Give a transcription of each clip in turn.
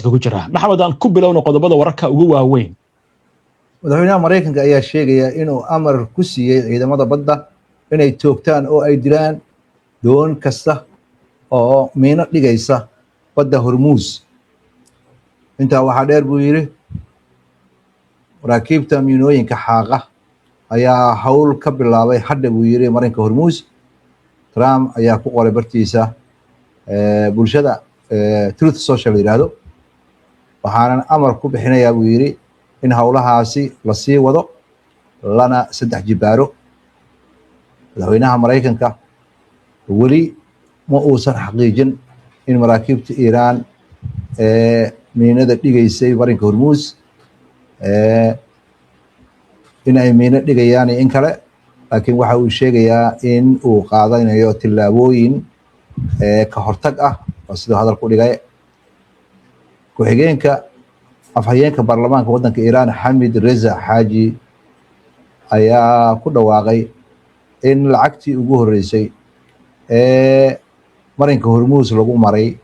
Khadka ku jira. Maxamed, aan ku bilowno qodobada wararka ugu waaweyn. Madaxweynaha Maraykanka ayaa sheegaya inuu amar ku siiyey ciidamada badda inay toogtaan oo ay dilaan doon kasta oo miino dhigaysa badda Hormuus. Intaa waxaa dheer, buu yidhi, maraakiibta miinooyinka xaaqa ayaa hawl ka bilaabay hadda, buu yidhi, marinka Hormuus. Trump ayaa ku qoray bartiisa bulshada Truth Social la yidhaahdo: "Waxaanan amar ku bixinayaa," buu yidhi, "in howlahaasi lasii wado lana saddex jibaaro." Madaxweynaha Maraykanka weli ma uusan xaqiijin in maraakiibta Iiraan ee miinada dhigaysay marinka Hormuus in ay miino dhigayaan iyo in kale, laakiin waxa uu sheegayaa in uu qaadanayo tillaabooyin ka hortag ah oo siduu hadalku dhigay. Ku-xigeenka afhayeenka baarlamaanka waddanka Iiraan, Xamid Reza Xaaji, ayaa ku dhawaaqay in lacagtii ugu horreysay ee marinka Hormuus lagu maray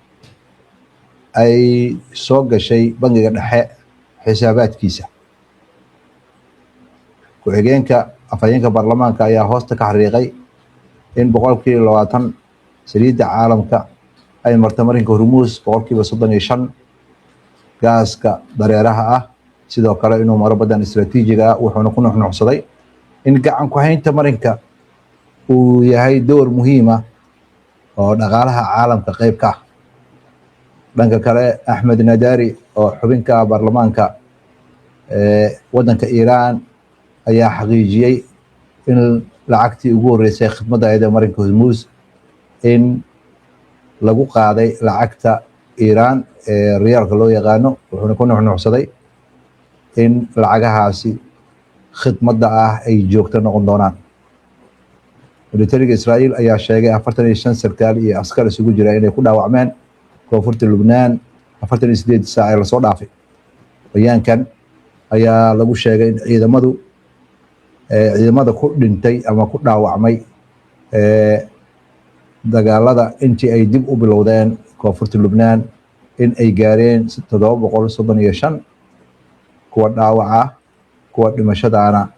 ay soo gashay bangiga dhexe xisaabaadkiisa. Ku-xigeenka afhayeenka baarlamaanka ayaa hoosta ka xariiqay in 20% saliidda caalamka ay marta marinka Hormuus, 35% gaaska dareeraha ah sidoo kale inuu maro baddan istraatiijiga ah, wuxuuna ku nuxnuxsaday in gacan ku haynta marinka uu yahay door muhiima oo dhaqaalaha caalamka qeyb ka ah. Dhanka kale, Axmed Nadari oo xubinka baarlamaanka waddanka Iiraan ayaa xaqiijiyey in lacagtii ugu horreysay khidmadda ayada marinka Hormuus in lagu qaaday lacagta Iiraan ee riyaalka loo yaqaano, wuxuuna ku nuxnuxsaday in lacagahaasi khidmadda ah ay joogto noqon doonaan. Militariga Israa'iil ayaa sheegay 45 sarkaal iyo askar isugu jira inay ku dhaawacmeen koonfurta Lubnaan 48 saac ee lasoo dhaafay. Bayaankan ayaa lagu sheegay in ciidamada ku dhintay ama ku dhaawacmay dagaalada intii ay dib u bilowdeen koonfurta Lubnaan in ay gaareen 735 kuwa dhaawaca, kuwa dhimashadaana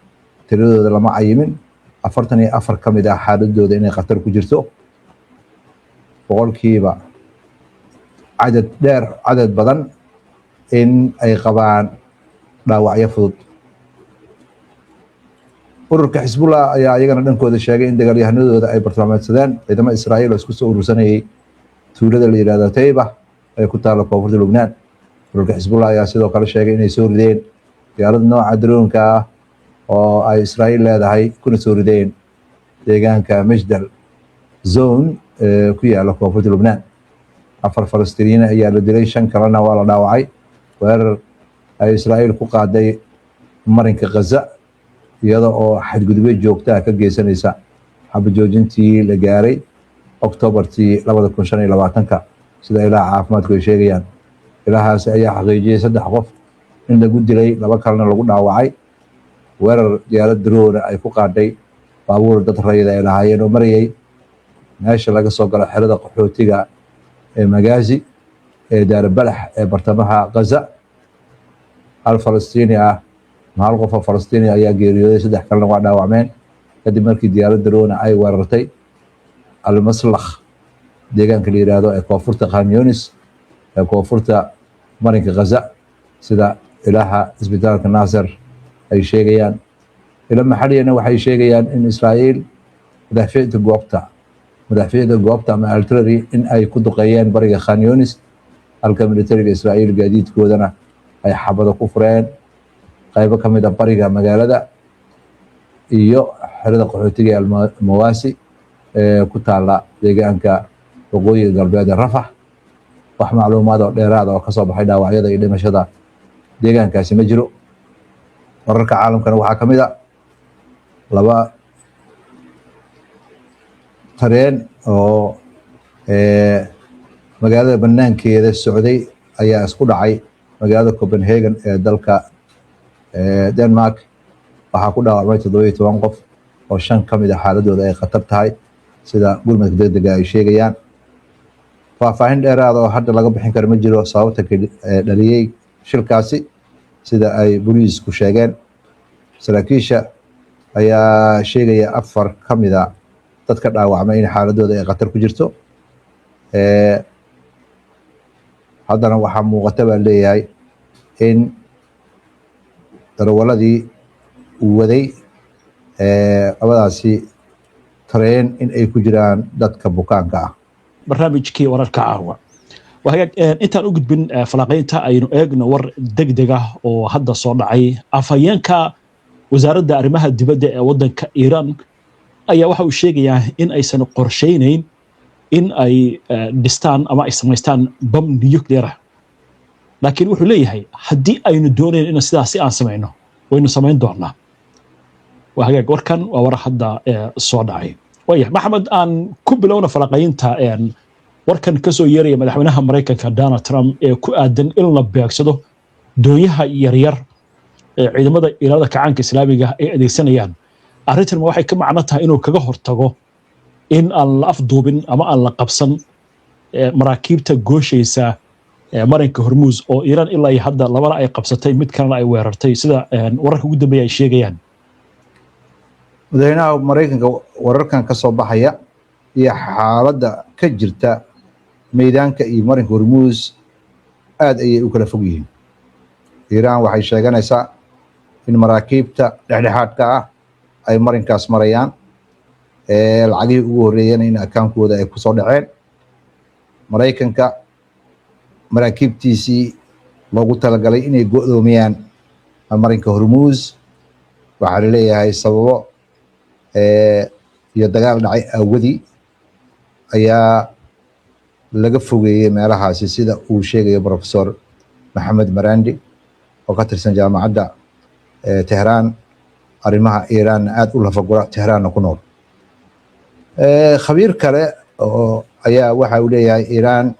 tiradooda lama cayimin, 44 ka mid ah xaaladooda inay khatar ku jirto, boqolkiiba cadad dheer, cadad badan in ay qabaan dhaawacyo fudud. Ururka Xisbullah ayaa iyagana dhankooda sheegay in dagaalyahanadooda ay bartilmaameedsadeen ciidamo Israa'iil oo isku soo urursanayay tuulada la yihahdo Tayba ee ku taala koonfurta Lubnaan. Ururka Xisbullah ayaa sidoo kale sheegay inay soo rideen diyaarad nooca daroonka ah oo ay Israa'iil leedahay, kuna soo rideen deegaanka Mejdal Zone ee ku yaala koonfurta Lubnaan. Afar Falastiiniyiin ayaa la dilay, shan kalena waa la dhaawacay weerar ay Israa'iil ku qaaday marinka Khaza, iyada oo xadgudubyo joogtaa ka geysanaysa xabajoojintii la gaaray Octobartii 2025-ka, sida ilaha caafimaadku ay sheegayaan. Ilahaasi ayaa xaqiijiyey saddex qof in lagu dilay, laba kalena lagu dhaawacay weerar diyaarad daroona ay ku qaadhay baabuur dad rayida ay lahaayeen oo marayay meesha laga soo galo xerada qaxootiga ee Maghazi ee Daarabalax ee bartamaha Khaza. Hal Falastiini ah, hal qof oo Falastiini ayaa geeriyooday, saddex kalena waa dhaawacmeen kadib markii diyaarad daroona ay weerartay Almaslakh, deegaanka la yihahdo ee koonfurta Khan Yunis ee koonfurta marinka Khaza, sida ilaha isbitaalka Naasir ay sheegayaan. Ilo maxaliyana waxay sheegayaan in Israa'iil madaafiicda goobta ama artillery in ay ku duqeeyeen bariga Khan Yunis, halka militariga Israa'iil gaadiidkoodana ay xabado ku fureen qaybo ka mid a bariga magaalada iyo xerada qaxootiga ee Almawasi ee ku taala deegaanka waqooyiga galbeed ee Rafax. Wax macluumaad oo dheeraada oo kasoo baxay dhaawacyada iyo dhimashada deegaankaasi ma jiro. Wararka caalamkana waxaa ka mid a laba tareen oo magaalada banaankeeda socday ayaa isku dhacay magaalada Copenhagen ee dalka Denmark. Waxaa ku dhaawacmay 17 qof oo shan ka mid a xaaladooda ay khatar tahay, sida gurmadka deg dega ay sheegayaan. Faahfaahin dheeraada oo hadda laga bixin karo ma jiro sababta dhaliyey shilkaasi, sida ay booliisku sheegeen. Saraakiisha ayaa sheegaya afar ka mida dadka dhaawacmay in xaaladooda ay khatar ku jirto. Haddana waxaa muuqata baa leeyahay in darawaladii uu waday labadaasi tareen in ay ku jiraan dadka bukaanka ah. Barnaamijkii wararka caawa waa hagaag. Intaan u gudbin falanqaynta, aynu eegno war degdeg ah oo hadda soo dhacay. Afhayeenka wasaaradda arrimaha dibadda ee waddanka Iiraan ayaa waxa uu sheegayaa in aysan qorshaynayn in ay dhistaan ama ay samaystaan bam nuclear ah, laakiin wuxuu leeyahay haddii aynu doonayn in sidaasi aan samayno, waynu samayn doonaa. Waa hagaag, warkan waa war hadda soo dhacay. Waaya Maxamed, aan ku bilowna falanqaynta warkan ka soo yeeraya madaxweynaha Maraykanka Donald Trump ee ku aadan in la beegsado doonyaha yaryar ee ciidamada ilaalada kacaanka Islaamiga ay adeegsanayaan. Arrintan ma waxay ka macno tahay inuu kaga hortago in aan la afduubin ama aan la qabsan maraakiibta gooshaysa marinka Hormuus, oo Iiraan ilaa iyo hadda labana ay qabsatay, mid kalena ay weerartay, sida wararka ugu dambeeya ay sheegayaan? Madaxweynaha Maraykanka wararkan ka soo baxaya iyo xaaladda ka jirta meydaanka iyo marinka Hormuus aad ayay u kala fog yihiin. Iiraan waxay sheeganaysaa in maraakiibta dhexdhexaadka ah ay marinkaas marayaan, lacagihii ugu horreeyana in akaankooda ay kusoo dhaceen. Maraykanka maraakiibtiisii loogu talagalay inay go'doomiyaan marinka Hormuus waxaa laleeyahay sababo iyo dagaal dhacay aawadii ayaa laga fogeeyey meelahaasi, sida uu sheegayo Professor Maxamed Marandi oo ka tirsan Jaamacadda Tehraan, arrimaha Iiraanna aada u lafagura, Tehraanna ku nool. Khabiir kale oo ayaa waxa uu leeyahay Iiraan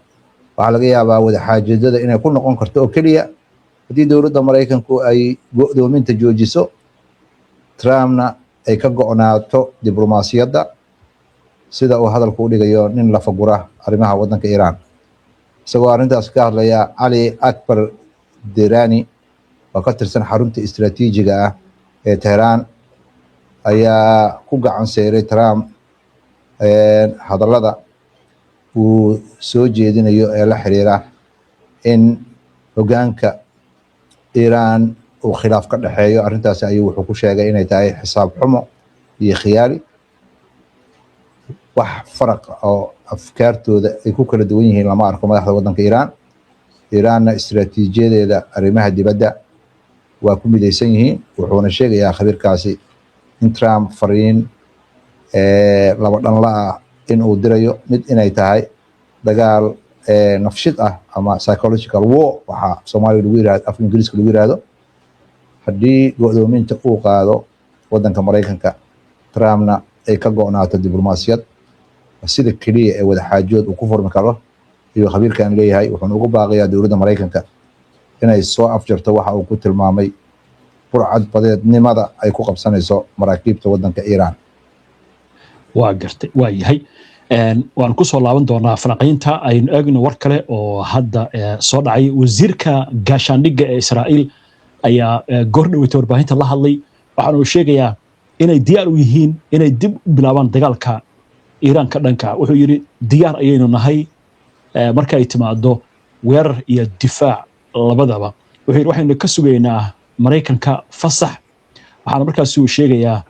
waxaa laga yaabaa wadaxaajoodada inay ku noqon karto oo keliya haddii dowladda Maraykanku ay go'doominta joojiso, Trumpna ay ka go'naato diblomaasiyadda, sida uu hadalku u dhigayo nin lafagura arrimaha waddanka Iiraan. Isagoo arrintaas ka hadlaya, Cali Akbar Derani oo ka tirsan xarunta istraatiijiga ah ee Tehraan ayaa ku gacan seeray Trump hadallada uu soo jeedinayo ee la xiriira in hoggaanka Iiraan uu khilaaf ka dhexeeyo. Arrintaasi ayuu wuxuu ku sheegay inay tahay xisaab xumo iyo khiyaali. Wax faraq oo afkaartooda ay ku kala duwan yihiin lama arko madaxda waddanka Iiraan, Iiraanna istraatiijiyadeeda arrimaha dibadda waa ku midaysan yihiin. Wuxuuna sheegayaa khabiirkaasi in Trump fariin laba dhanla ah in uu dirayo, mid inay tahay dagaal nafshid ah ama psychological war waxaa Soomaaliga lagu yirahdo, af Ingiriiska lagu yirahdo, haddii go'doominta uu qaado waddanka Maraykanka, Trumpna ay ka go'naato diblomaasiyad, sida keliya ee wadaxaajood uu ku furmi karo, ayuu khabiirkan leeyahay. Wuxuuna ugu baaqayaa dowladda Maraykanka inay soo afjarto waxa uu ku tilmaamay burcad badeednimada ay ku qabsanayso maraakiibta waddanka Iiraan. Waa gartay, waa yahay, waan ku soo laaban doonaa falanqaynta. Aynu eegno war kale oo hadda soo dhacay. Wasiirka gaashaandhigga ee Israa'iil ayaa goor dhaweyta warbaahinta la hadlay, waxaana uu sheegayaa inay diyaar u yihiin inay dib u bilaabaan dagaalka Iiraan ka dhanka. Wuxuu yidhi diyaar ayaynu nahay marka ay timaado weerar iyo difaac labadaba. Wuxuu yidhi waxaynu ka sugaynaa Maraykanka fasax. Waxaana markaasi uu sheegayaa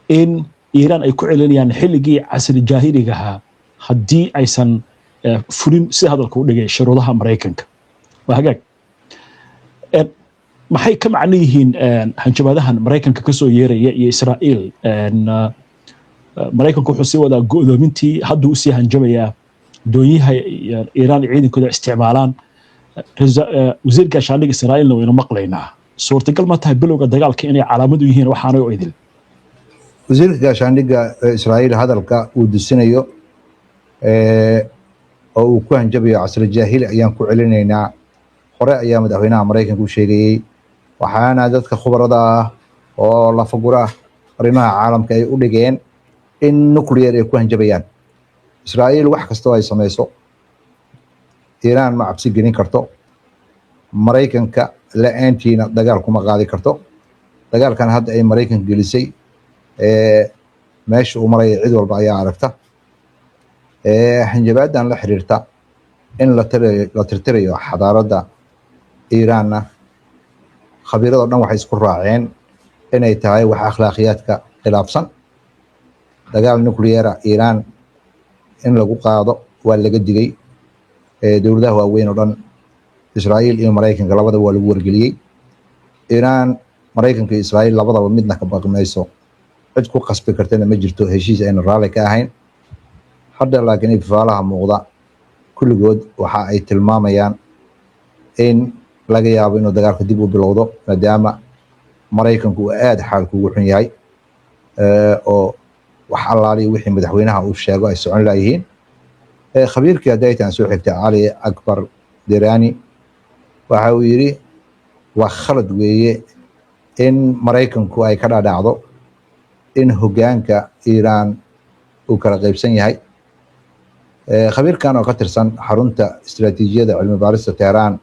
in Iiraan ay ku celinayaan xilligii casri jaahiligahaa haddii aysan fulin, sida hadalka u dhigay, shuruudaha Maraykanka. Waa hagaag, maxay ka macno yihiin hanjabaadahan Maraykanka ka soo yeeraya iyo Israa'iil? Maraykanku wuxuu sii wadaa go'doomintii, hadduu usii hanjabayaa doonyaha Iiraan iyo ciidankooda isticmaalaan. Wasiir gaashaandhig Israa'iilna waynu maqlaynaa. Suurtagal ma tahay bilowga dagaalka inay calaamad u yihiin waxaanay o idil? Wasiirka gaashaandhigga Israa'iil hadalka uu dusinayo oo uu ku hanjabayo casri jaahili ayaan ku celinaynaa, hore ayaa madaxweynaha Maraykanka u sheegayey, waxaana dadka khubarada ah oo lafagura arrimaha caalamka ay u dhigeen in nuclear ay ku hanjabayaan. Israa'iil wax kastoo ay samayso Iiraan ma cabsi gelin karto, Maraykanka la-aantiina dagaal kuma qaadi karto. Dagaalkan hadda ay Maraykanka gelisay meesha uu maraya cid walba ayaa aragta. Hanjabaadan la xiriirta in la tirtirayo xadaaradda Iiraanna, khabiirado dhan waxay isku raaceen inay tahay wax akhlaaqiyaadka khilaafsan. Dagaal nuclear ah Iiraan in lagu qaado waa laga digay. Dowladaha waaweyn oo dhan, Israa'iil iyo Maraykanka labadaba, waa lagu wargeliyey. Iiraan Maraykanka iyo Israa'iil labadaba midna ka baqmayso, cid ku qasbi kartana ma jirto heshiis ayna raalli ka ahayn hadda. Laakiin ifafaalaha muuqda kulligood waxa ay tilmaamayaan in laga yaabo inuu dagaalka dib u bilowdo, maadaama Maraykanku uu aada xaalku ugu xun yahay oo wax allaaliya wixii madaxweynaha uu sheego ay socon laayihiin. Khabiirkii haddaytaan soo xigtay, Cali Akbar Derani, waxa uu yidhi waa khalad weeye in Maraykanku ay ka dhadhacdo in hoggaanka Iiraan uu kala qaybsan yahay. Khabiirkan oo ka tirsan xarunta istiraatiijiyadda cilmi baarista Teheraan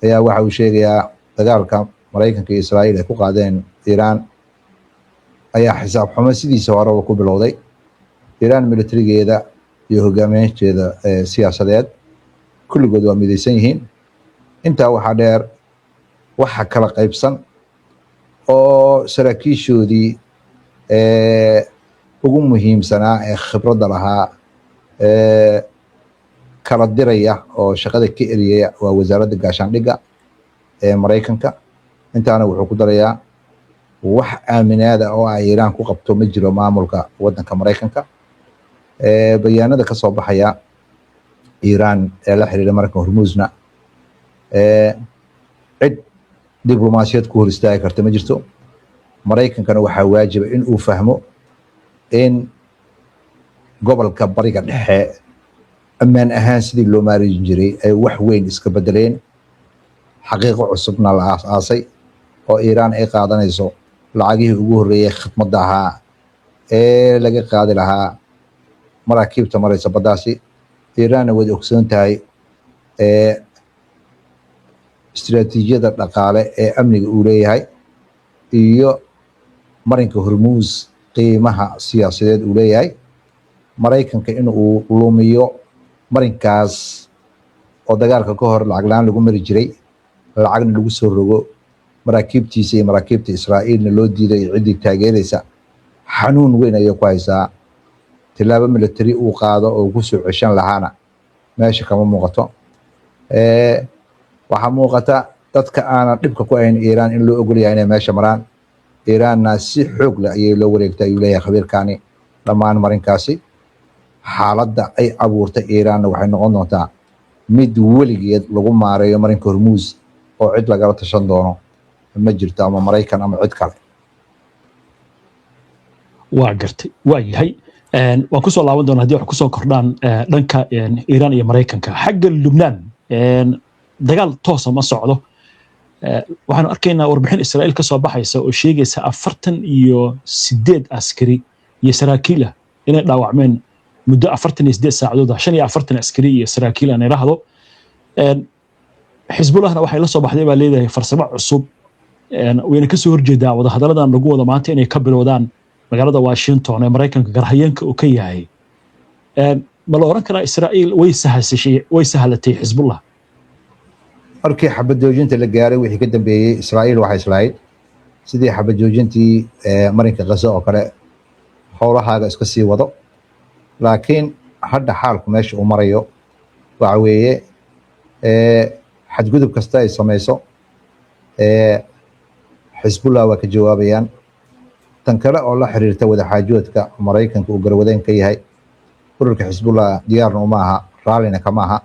ayaa waxa uu sheegayaa dagaalka Maraykanka iyo Israa'iil ay ku qaadeen Iiraan ayaa xisaab xumo sidiisa horeba ku bilowday. Iiraan militarigeeda iyo hogaamiyaasheeda siyaasadeed kulligood waa midaysan yihiin. Intaa waxaa dheer, waxa kala qaybsan oo saraakiishoodii ugu muhiimsanaa ee khibradda lahaa kala diraya oo shaqada ka eriyaya waa wasaaradda gaashaandhigga ee Maraykanka. Intaana wuxuu ku darayaa, wax aaminaada oo ay Iiraan ku qabto ma jiro maamulka waddanka Maraykanka. Bayaanada ka soo baxaya Iiraan ee la xiriira marinka Hormuusna cid diblomaasiyad ku hor istaagi karta ma jirto. Maraykankana waxaa waajiba in uu fahmo in gobolka Bariga Dhexe ammaan ahaan sidii loo maareyn jiray ay wax weyn iska bedeleen, xaqiiqo cusubna la aas-aasay oo Iiraan ay qaadanayso lacagihii ugu horreeyey khidmadda ahaa ee laga qaadi lahaa maraakiibta maraysa baddaasi. Iiraanna waad ogsoon tahay istiraatiijiyada dhaqaale ee amniga uu leeyahay iyo marinka Hormuus qiimaha siyaasadeed uu leeyahay. Maraykanka in uu lumiyo marinkaas oo dagaalka ka hor lacag la-aan lagu mari jiray, lacagna lagu soo rogo, maraakiibtiisa iyo maraakiibta Israa'iilna loo diiday iyo ciddii taageeraysa, xanuun weyn ayay ku haysaa. Tilaabo military uu qaado oo ku soo ceshan lahaana meesha kama muuqato. Waxaa muuqata dadka aanan dhibka ku ahayn Iiraan in loo ogol yahay inay meesha maraan. Iiraanna si xoog leh ayay loo wareegtay, ayuu leeyahay khabiirkani, dhammaan marinkaasi. Xaaladda ay abuurtay Iiraanna waxay noqon doontaa mid weligeed lagu maareeyo marinka Hormuus oo cid lagala tashan doono ma jirto, ama Maraykan ama cid kale. Waa gartay, waa yahay. Waan kusoo laaban doonaa haddii wax kusoo kordhaan dhanka Iiraan iyo Maraykanka. Xagga Lubnaan dagaal toosa ma socdo. Waxaanu arkaynaa warbixin Israa'iil ka soo baxaysa oo sheegaysa 48 askari iyo saraakiil ah inay dhaawacmeen muddo 48 saacadood ah, 45 askari iyo saraakiil aan idhaahdo. Xisbullahna waxay la soo baxday, baa leedahay, farsamo cusub, wayna kasoo horjeedaa wadahadalladan lagu wada maanta inay ka bilowdaan magaalada Washington ee Maraykanka garhayeenka uu ka yahay. Ma la oran karaa Israa'iil way sahashay, way sahlatay Xisbullah? Markii xabad joojinta la gaaray wixii ka dambeeyey, Israa'iil waxay islahayd sidii xabad joojintii marinka Gaza oo kale howlahaaga iska sii wado. Laakiin hadda xaalku meesha uu marayo waxa weeye, xadgudub kasta ay samayso Xisbullah waa ka jawaabayaan. Tan kale oo la xiriirta wadaxaajoodka Maraykanka uu garwadeen ka yahay, ururka Xisbullah diyaarna uma aha, raallina kama aha.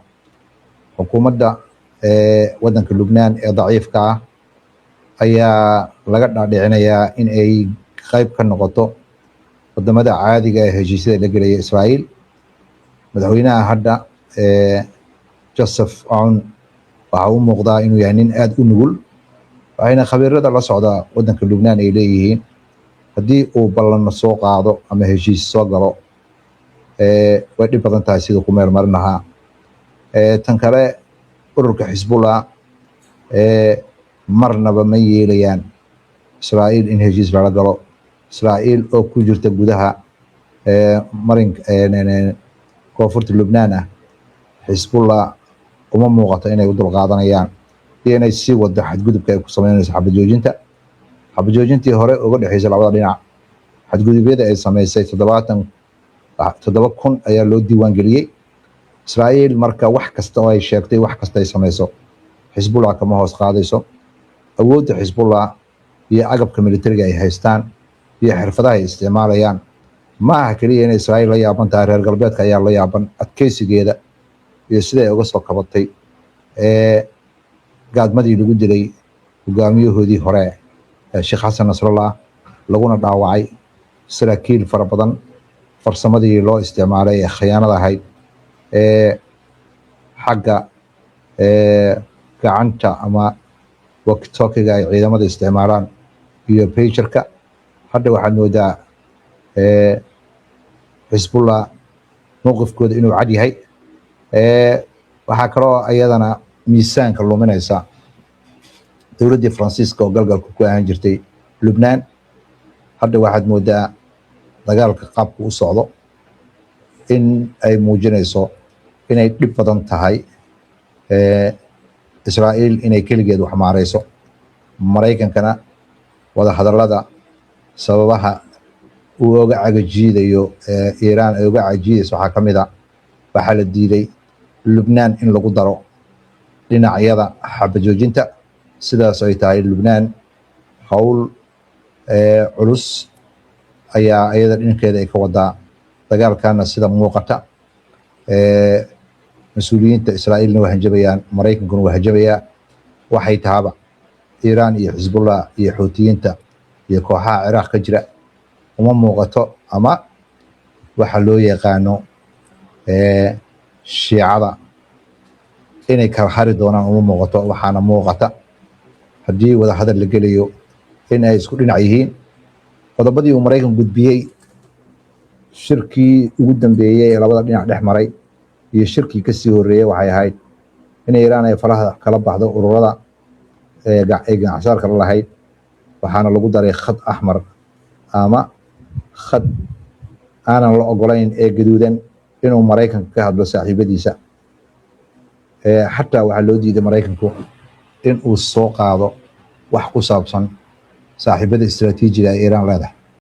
Xukuumadda waddanka Lubnaan ee daciifka ah ayaa laga dhaadhicinayaa in ay qayb ka noqoto wadamada caadiga ee heshiisyada la gelaya Israa'iil. Madaxweynaha hadda, Joseph Aoun, waxa u muuqdaa inuu yahay nin aada u nugul, waxayna khabiirada la socda waddanka Lubnaan ay leeyihiin haddii uu ballanno soo qaado ama heshiis soo galo, way dhib badan tahay siduu ku meel marin lahaa. Tan kale, ururka Xisbullah marnaba ma yeelayaan Israa'iil in heshiis lala galo. Israa'iil oo ku jirta gudaha marin koonfurta Lubnaan ah, Xisbullah uma muuqato inay u dulqaadanayaan iyo inay sii wado xadgudubka ay ku sameynayso xabajoojinta. Xabajoojintii hore uga dhexeysay labada dhinac, xadgudubyada ay sameysay 77,000 ayaa loo diiwaan geliyey Israa'iil. Marka wax kasta oo ay sheegtay, wax kasta ay sameyso, Xisbullah kama hoos qaadayso awoodda Xisbullah iyo agabka militariga ay haystaan iyo xirfadaha ay isticmaalayaan. Ma aha keliya inay Israa'iil la yaaban tahay, reer galbeedka ayaa la yaaban adkeysigeeda iyo siday uga soo kabatay ee gaadmadii lagu dilay hogaamiyahoodii hore, Sheekh Xasan Nasrallah, laguna dhaawacay saraakiil fara badan, farsamadii loo isticmaalay ee khiyaanada ahayd ee xagga gacanta ama walkie-talkie-ga ay ciidamada isticmaalaan iyo pager-ka. Hadda waxaad moodaa Xisbullah mowqifkooda inuu cad yahay. Waxaa kaloo iyadana miisaanka luminaysa dowladdii Faransiiska oo galgalka ku ahaan jirtay Lubnaan. Hadda waxaad moodaa dagaalka qaabka u socdo in ay muujinayso inay dhib badan tahay Israa'iil inay keligeed wax maareyso. Maraykankana wada hadallada sababaha uu oga cagajiidayo, Iiraan ay uga cagajiidayso, waxaa ka mid a waxaa la diiday Lubnaan in lagu daro dhinacyada xabajoojinta. Sidaas ay tahay, Lubnaan howl culus ayaa iyada dhinkeeda ay ka wadaa dagaalkana. Sida muuqata, mas-uuliyiinta Israa'iilna waa hanjabayaan, Maraykankuna waa hanjabayaa. Waxay tahaba, Iiraan iyo Xisbullah iyo Xuutiyiinta iyo kooxaha Ciraaq ka jira uma muuqato, ama waxa loo yaqaano Shiicada, inay kala hari doonaan uma muuqato. Waxaana muuqata haddii wada hadal la gelayo in ay isku dhinac yihiin. Qodobadii uu Maraykan gudbiyey shirkii ugu dambeeyey ee labada dhinac dhex maray iyo shirkii kasii horreeyey waxay ahayd in Iiraan ay faraha kala baxdo ururada ay ganacsaarka la lahayd. Waxaana lagu daray khad axmar ama khad aanan la ogolayn ee gaduudan inuu Maraykanka ka hadlo saaxiibadiisa. Xataa waxaa loo diiday Maraykanku in uu soo qaado wax ku saabsan saaxiibada istraatiijiga ee Iiraan leedahay.